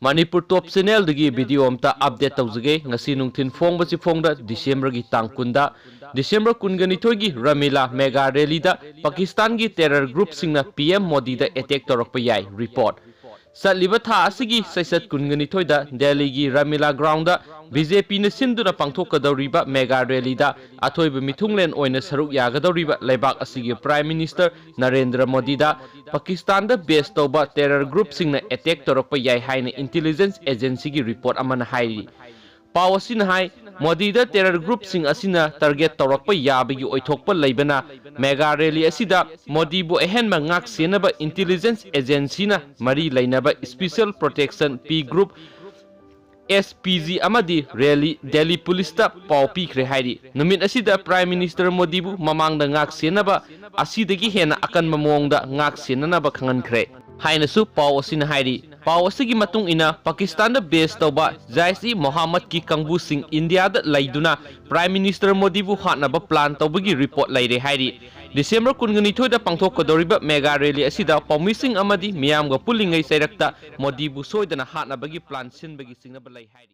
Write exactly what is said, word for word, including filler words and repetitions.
ꯃꯅꯤꯄꯨꯔ ꯇꯣꯞ ꯆꯦꯅꯦꯜꯗꯒꯤ video ꯑꯝꯇ update ꯇꯧꯖꯒꯦ꯫ ꯉꯁꯤ ꯅꯨꯡꯊꯤꯜ ꯐꯣꯡꯕꯁꯤ ꯐꯣꯡꯗ ꯗꯤꯁꯦꯝꯕꯔꯒꯤ ꯇꯥꯡ ꯀꯨꯟꯗ ꯗꯤꯁꯦꯝꯕꯔ ꯀꯨꯟꯒ ꯅꯤꯊꯣꯏꯒꯤ ꯔꯥꯝꯂꯤꯂꯥ mega ꯔꯦꯂꯤꯗ ꯄꯥꯀꯤꯁꯇꯥꯟꯒꯤ terror ꯒ꯭ꯔꯨꯞꯁꯤꯡꯅ P M ꯃꯣꯗꯤꯗ attack ꯇꯧꯔꯛꯄ ꯌꯥꯏ꯫ ꯔꯤꯄꯣꯔꯠ꯫ ꯆꯠꯂꯤꯕ ꯊꯥ ꯑꯁꯤꯒꯤ ꯆꯩꯆꯠ ꯀꯨꯟꯒ ꯅꯤꯊꯣꯏꯗ ꯗꯦꯜꯂꯤꯒꯤ ꯔꯥꯝꯂꯤꯂꯥ ꯒ꯭ꯔꯥꯎꯟꯗ ꯕꯤ ꯖꯦ ꯄꯤꯅ ꯁꯤꯟꯗꯨꯅ ꯄꯥꯡꯊꯣꯛꯀꯗꯧꯔꯤꯕ ꯃꯦꯒꯥ ꯔꯦꯂꯤꯗ ꯑꯊꯣꯏꯕ ꯃꯤꯊꯨꯡꯂꯦꯟ ꯑꯣꯏꯅ ꯁꯔꯨꯛ ꯌꯥꯒꯗꯧꯔꯤꯕ ꯂꯩꯕꯥꯛ ꯑꯁꯤꯒꯤ ꯄ꯭ꯔꯥꯏꯝ ꯃꯤꯅꯤꯁꯇꯔ ꯅꯔꯦꯟꯗ꯭ꯔ ꯃꯣꯗꯤꯗ ꯄꯥꯀꯤꯁꯇꯥꯟꯗ ꯕꯦꯁ ꯇꯧꯕ ꯇꯦꯔꯔ ꯒ꯭ꯔꯨꯞꯁꯤꯡꯅ ꯑꯦꯇꯦꯛ ꯇꯧꯔꯛꯄ ꯌꯥꯏ ꯍꯥꯏꯅ ꯏꯟꯇꯦꯂꯤꯖꯦꯟꯁ ꯑꯦꯖꯦꯟꯁꯤꯒꯤ ꯔꯤꯄꯣꯔꯠ ꯑꯃꯅ ꯍꯥꯏꯔꯤ꯫ ꯄꯥꯎ ꯑꯁꯤꯅ ꯍꯥꯏ, ꯃꯣꯗꯤꯗ ꯇꯦꯔꯔ ꯒ꯭ꯔꯨꯞꯁꯤꯡ ꯑꯁꯤꯅ ꯇꯥꯔꯒꯦꯠ ꯇꯧꯔꯛꯄ ꯌꯥꯕꯒꯤ ꯑꯣꯏꯊꯣꯛꯄ ꯂꯩꯕꯅ ꯃꯦꯒꯥ ꯔꯦꯂꯤ ꯑꯁꯤꯗ ꯃꯣꯗꯤꯕꯨ ꯑꯍꯦꯟꯕ ꯉꯥꯛ ꯁꯦꯟꯅꯕ ꯏꯟꯇꯦꯂꯤꯖꯦꯟꯁ ꯑꯦꯖꯦꯟꯁꯤꯅ ꯃꯔꯤ ꯂꯩꯅꯕ ꯁ꯭ꯄꯦꯁꯤꯌꯦꯜ ꯄ꯭ꯔꯣꯇꯦꯛꯁꯟ ꯄꯤ ꯒ꯭ꯔꯨꯞ, ꯑꯦꯁ ꯄꯤ ꯖꯤ, ꯑꯃꯗꯤ ꯔꯦꯂꯤ, ꯗꯦꯜꯂꯤ ꯄꯨꯂꯤꯁꯇ ꯄꯥꯎ ꯄꯤꯈ꯭ꯔꯦ ꯍꯥꯏꯔꯤ꯫ ꯅꯨꯃꯤꯠ ꯑꯁꯤꯗ ꯄ꯭ꯔꯥꯏꯝ ꯃꯤꯅꯤꯁꯇꯔ ꯃꯣꯗꯤꯕꯨ ꯃꯃꯥꯡꯗ ꯉꯥꯛ ꯁꯦꯟꯅꯕ ꯑꯁꯤꯗꯒꯤ ꯍꯦꯟꯅ ꯑꯀꯟꯕ ꯃꯑꯣꯡꯗ ꯉꯥꯛ ꯁꯦꯟꯅꯅꯕ ꯈꯪꯍꯟꯈ꯭ꯔꯦ ꯍꯥꯏꯅꯁꯨ ꯄꯥꯎ ꯑꯁꯤꯅ ꯍꯥꯏꯔꯤ꯫ ꯄꯥꯎ ꯑꯁꯤꯒꯤ ꯃꯇꯨꯡ ꯏꯟꯅ, ꯄꯥꯀꯤꯁꯇꯥꯟꯗ ꯕꯦꯁ ꯇꯧꯕ ꯖꯥꯏꯁ-ꯏ-ꯃꯣꯍꯥꯃꯗꯀꯤ ꯀꯥꯡꯕꯨꯁꯤꯡ ꯏꯟꯗꯤꯌꯥꯗ ꯂꯩꯗꯨꯅ ꯄ꯭ꯔꯥꯏꯝ ꯃꯤꯅꯤꯁꯇꯔ ꯃꯣꯗꯤꯕꯨ ꯍꯥꯠꯅꯕ ꯄ꯭ꯂꯥꯟ ꯇꯧꯕꯒꯤ ꯔꯤꯄꯣꯔꯠ ꯂꯩꯔꯦ ꯍꯥꯏꯔꯤ꯫ ꯗꯤꯁꯦꯝꯕꯔ ꯀꯨꯟꯒ ꯅꯤꯊꯣꯏꯗ ꯄꯥꯡꯊꯣꯛꯀꯗꯧꯔꯤꯕ ꯃꯦꯒꯥ ꯔꯦꯂꯤ ꯑꯁꯤꯗ ꯄꯥꯎꯃꯤꯁꯤꯡ ꯑꯃꯗꯤ ꯃꯤꯌꯥꯝꯒ ꯄꯨꯜꯂꯤꯉꯩ ꯆꯩꯔꯛꯇ ꯃꯣꯗꯤꯕꯨ ꯁꯣꯏꯗꯅ ꯍꯥꯠꯅꯕꯒꯤ ꯄ꯭ꯂꯥꯟ ꯁꯤꯟꯕꯒꯤ ꯆꯤꯡꯅꯕ ꯂꯩ ꯍꯥꯏꯔꯤ꯫